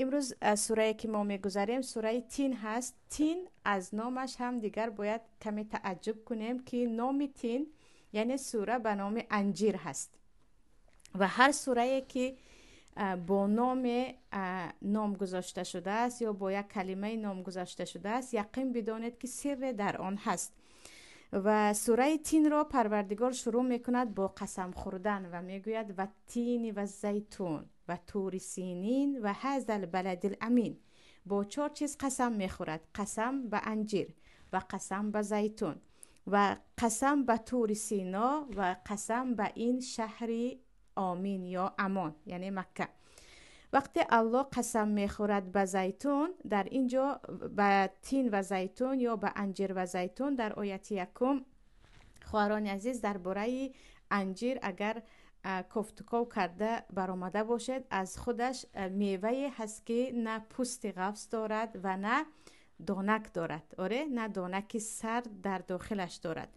Имрӯз сурае ки мо мегузарем, сураи Тин ҳаст. Тин аз номаш ҳам дигар бояд каме тааҷҷуб кунем, ки номи Тин, яъне сура ба номи анҷир ҳаст. Ва ҳар сурае ки бо номе ном гузошта шудааст ё бо як калимаи ном гузошта шудааст, яқин бидонед, ки сирре дар он ҳаст. Ва сураи Тинро Парвардигор шурӯъ мекунад бо қасам хӯрдан ва мегӯяд: والتين والزيتون وطور سينين وهذا البلد الأمين. Бо чор чиз қасам мехӯрад: қасам ба анҷир ва қасам ба зайтун ва қасам ба Тури Сино ва қасам ба ин шаҳри омин ё амон, яъне Макка. Вақте Аллоҳ қасам мехӯрад ба зайтун, дар ин ҷо ба тин ва зайтун ё ба анҷир ва зайтун дар ояти якум, хоҳарони азиз, дар бораи анҷир агар кофтуков карда баромада бошед, аз худаш мевае ҳаст, ки на пӯсти ғафс дорад ва на донак дорад, оре, на донаки сард дар дохилаш дорад.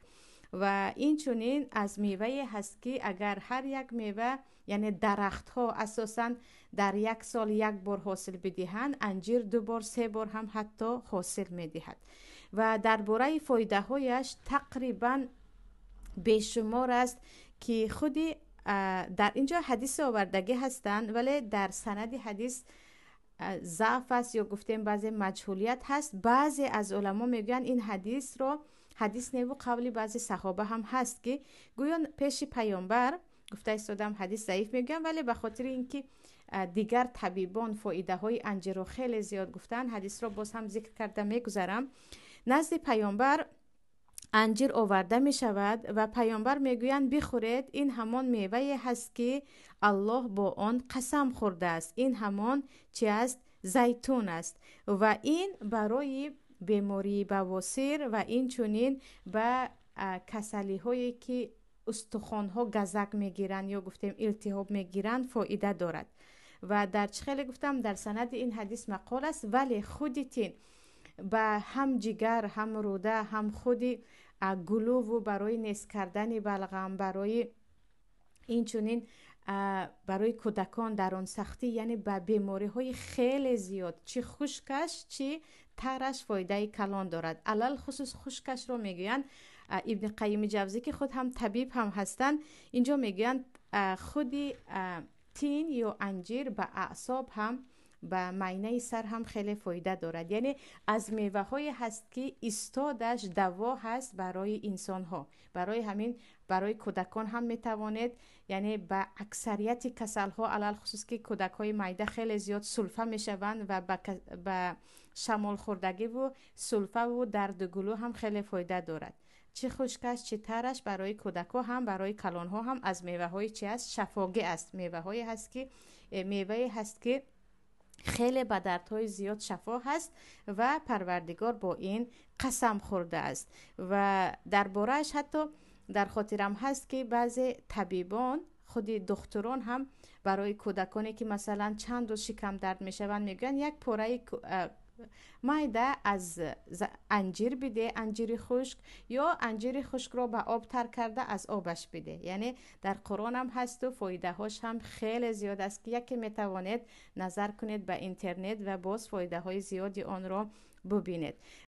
Ва инчунин аз мевае ҳаст, ки агар ҳар як мева, яъне дарахтҳо, асосан дар як сол як бор ҳосил бидиҳанд, анҷир ду бор, се бор ҳам ҳатто ҳосил медиҳад. Ва дар бораи фоидаҳояш тақрибан бешумор аст, ки худи дар ин ҷо ҳадиси овардагӣ ҳастанд, вале дар санади ҳадис заъф аст ё гуфтем баъзе маҷҳулият ҳаст. Баъзе аз уламо мегӯянд, ин ҳадисро, ҳадис неву қавли баъзе саҳоба ҳам ҳаст, ки гӯё пеши паёмбар гуфта истодам, ҳадис заиф мегӯям, вале ба хотири ин ки дигар табибон фоидаҳои анҷирро хеле зиёд гуфтанд, ҳадисро боз ҳам зикр карда мегузарам. Назди паёмбар анҷир оварда мешавад ва паёмбар мегӯянд: «Бихӯред, ин ҳамон мевае ҳаст, ки Аллоҳ бо он қасам хӯрдааст, ин ҳамон чи аст? Зайтун аст ва ин барои бемории бавосир ва инчунин ба касалиҳое, ки устухонҳо газак мегиранд ё гуфтем илтиҳоб мегиранд, фоида дорад». Ва дар чӣ хеле гуфтам, дар санади ин ҳадис мақол аст, вале худи тин ба ҳам ҷигар, ҳам рӯда, ҳам худи гулӯву барои нест кардани балғам, барои инчунин барои кӯдакон дар он сахтӣ, яъне ба бемориҳои хеле зиёд, чӣ хушкаш, чӣ тараш, фоидаи калон дорад. Алалхусус хушкашро мегӯянд. Ибни Қайими Ҷавзӣ, ки худ ҳам табиб ҳам ҳастанд, инҷо мегӯянд, худи тин ё анҷир ба аъсоб ҳам, ба майнаи сар ҳам хеле фоида дорад. Яъне аз меваҳое ҳаст, ки истодаш даво ҳаст барои инсонҳо. Барои ҳамин барои кӯдакон ҳам метавонед, яъне ба аксарияти касалҳо, алалхусус ки кӯдакҳои майда хеле зиёд сулфа мешаванд ва ба шамолхӯрдагиву сулфаву дарду гулӯ ҳам хеле фоида дорад, чӣ хушкаш, чӣ тараш, барои кӯдакҳо ҳам, барои калонҳо ҳам аз меваҳои чи аст? Шафогӣ аст. Меваҳое ҳаст, ки мевае ҳаст, ки хеле ба дардҳои зиёд шафо ҳаст ва Парвардигор бо ин қасам хӯрдааст. Ва дар борааш ҳатто дар хотирам ҳаст, ки баъзе табибон, худи духтурон ҳам барои кӯдаконе, ки масалан чанд рӯз шикамдард мешаванд, мегӯянд: «Як пораи майда аз анҷир биде, анҷири хушк ё анҷири хушкро ба об тар карда аз обаш биде». Яъне дар Қуръонам ҳасту фоидаҳош ҳам хеле зиёд аст, ки яке метавонед назар кунед ба интернет ва боз фоидаҳои зиёди онро бубинед.